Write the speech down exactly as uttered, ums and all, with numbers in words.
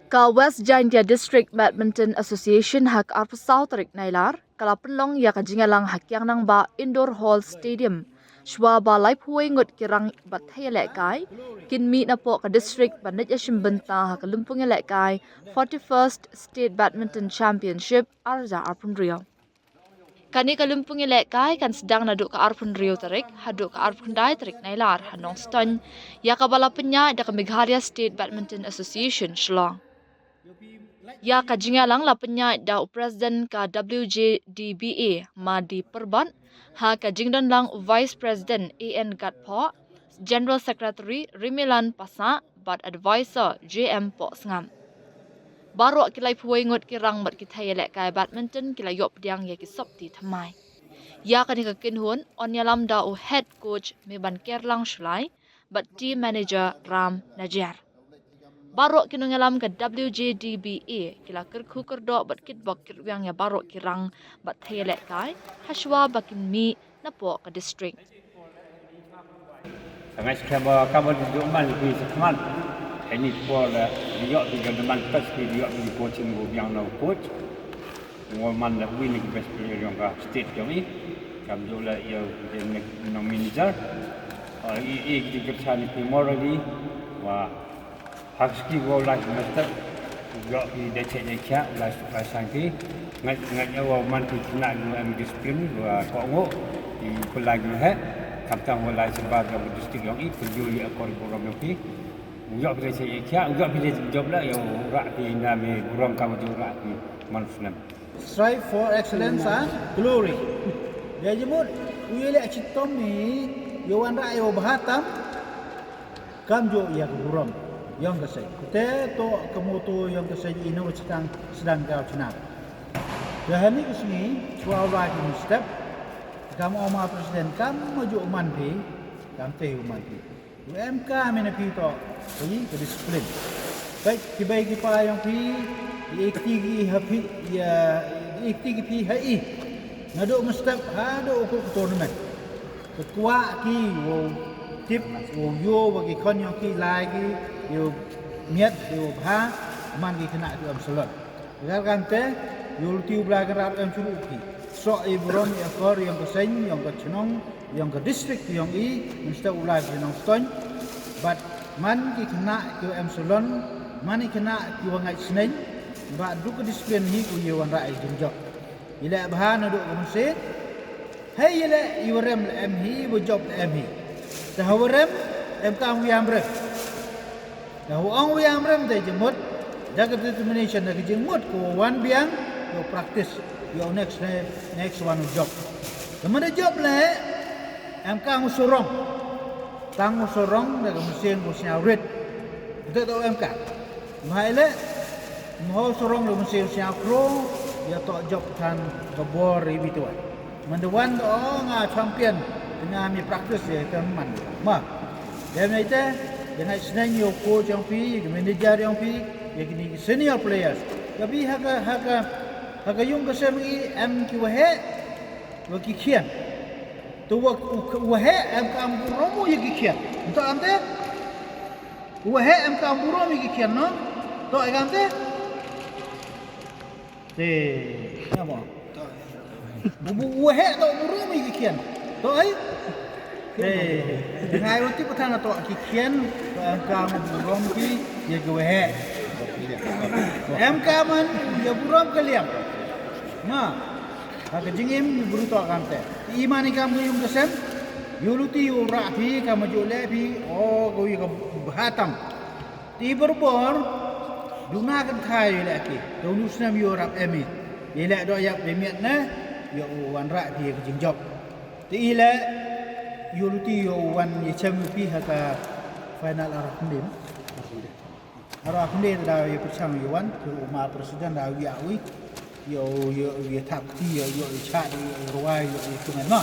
Ka West Jaintia District Badminton Association ha ka arphew saw tarik Nailar ka la pynlong ïa ka jingïalang ha Kiang Nangbah Indoor Hall Stadium, shwa ba laiphew wei ngut ki rang bad thei ïalehkai kin mih napoh ka district ban leit ïashim bynta ha ka lympung ïalehkai forty-first State Badminton Championship arja arphew hynriew. Kane ka lympung ïalehkai kan sdang naduh ka arphew hynriew tarik haduh ka arphew khyndai tarik Nailar ha Nongstoiñ, ïa kaba la pynïaid da ka Meghalaya State Badminton Association Shillong. Ïa ka jingïalang la pynïaid da u President ka W J D B A Madi Pyrbat, ha ka jingdonlang u Vice President A N Gatphoh, General Secretary Rimilan Passah bad Advisor J M Pohsngap. Baroh ki laiphew wei ngut ki rang bad ki thei ïalehkai badminton ki la ïoh pdiang ïa ki sopti thymmai. Ïa kane ka kynhun yn ïalam da u Head Coach Mebankerlang Shullai bad Team Manager Ram Najiar. Baroh ki nongïalam ka W J D B A ki la kyrkhu kyrdoh bad kitbok kitrwiang ïa baroh ki rang bad thei ïalehkai hashwa ba kin mih napoh ka district. Nga ngeit skhem ba kaba ju man ki sa khmat. Ini por la ïoh ki ga man pas ki ïoh ki coaching, ko biang na coach. Ngo man da win ki best player jong ka state jong i. Kam ju la ïa ki nong manager. I i ki kerja ni ki morally. Wah. Hak ski go lai mester. Ïoh ki da che da che lai lai sang ki. Ngat ngat ïa wa man ki kena ki em discipline wa ko ngo. Ki pelai ki he. Kam tang wa lai sebar ka district jong i perju ïa akor burom jong ki. Ïoh ki da che da che ïoh ki da job la ïoh rak ki na me burom kam ju rak ki man snem. Strive for excellence and glory. Ïa jemut u ïa leh chitom ni ïa wan rak ïa wa bha tam. Kam ju ïa ka burom ïong ka seng. Te to ka moto ïong ka seng ino chitang sedang ka china. Ïa hani ka sngi chwa wa ki step. Kam oma president kam ma ju man phi kam te u man phi. U em ka mena phi to ka yi ka discipline. Kai ki bai ki pa ïong phi i ekti ki ha phi ïa i ekti ki phi ha i. Nado ma step ha do ko tournament. Ka kwah ki wow tip wow ïoh wa ki khon ïong ki lai ki ïoh miat ïoh bha man ki kena ki em salon. Gar kan te ïoh luti u bla kan rat em churu ki. So i burom i akor ïong ka seng ïong ka chnong ïong ka district ïong i minister u lai ki Nongstoiñ. Bad man ki kena ki em salon man ki kena ki wa ngai sneng. Ba du ka discipline hi ku ïoh wan rai jingjok. I leh bha na du ka masi. Hei ïa leh i wa rem la em hi i wa jop la em hi. Te ha wa rem em kam wiam rem. Te ha wa ong wiam rem te jingmut da ka determination da ka jingmut ko wan biang ko practice. Yo next ne next one jop. Te mane jop le em kam surong. Tang surong da ka mesin ko sñiaw rit. Te to em ka. Mhai le mho surong da ka mesin sñiaw kro. Ya to jop than ka bor i bitua. Manda wan da o nga champion nga mi practice ya ka man ma. Dem na ite ya nga sneng yo coach yong pi ya manager yong pi ya kini senior players. Ka bi ha ka ha ka ha ka yung ka sem i em ki wahe wa ki khian. Tu wa wahe em ka am burom ya ki khian. Nta am te wahe em ka am burom ya ki khian no. To ai kam te. Te ya mo. Bu bu wahe to burom i ki khian. To ai. Te ngai wati pathan to ki khian ka ka burom ki ya ki wahe. Em ka man ya burom ka liam. Ma ha ka jingim bru to kan te. I mani kam ka yung ka sem. Yu luti yu ra phi ka ma ju le phi o ko yu ka bhatam. Ti borbor duna kan thai yu leh ki. Dau nu snem yu rap emi. Yu leh do yap be miet ne yu wan rak pi ka jingjop. Ti i leh yu luti yu wan yu chem yu pi ha ka final arah khunde. Arah khunde da yu pechang yu wan yu ma president da yu ya wi. Yu yu yu thap ti yu yu chat yu ruai yu yu kumen ma.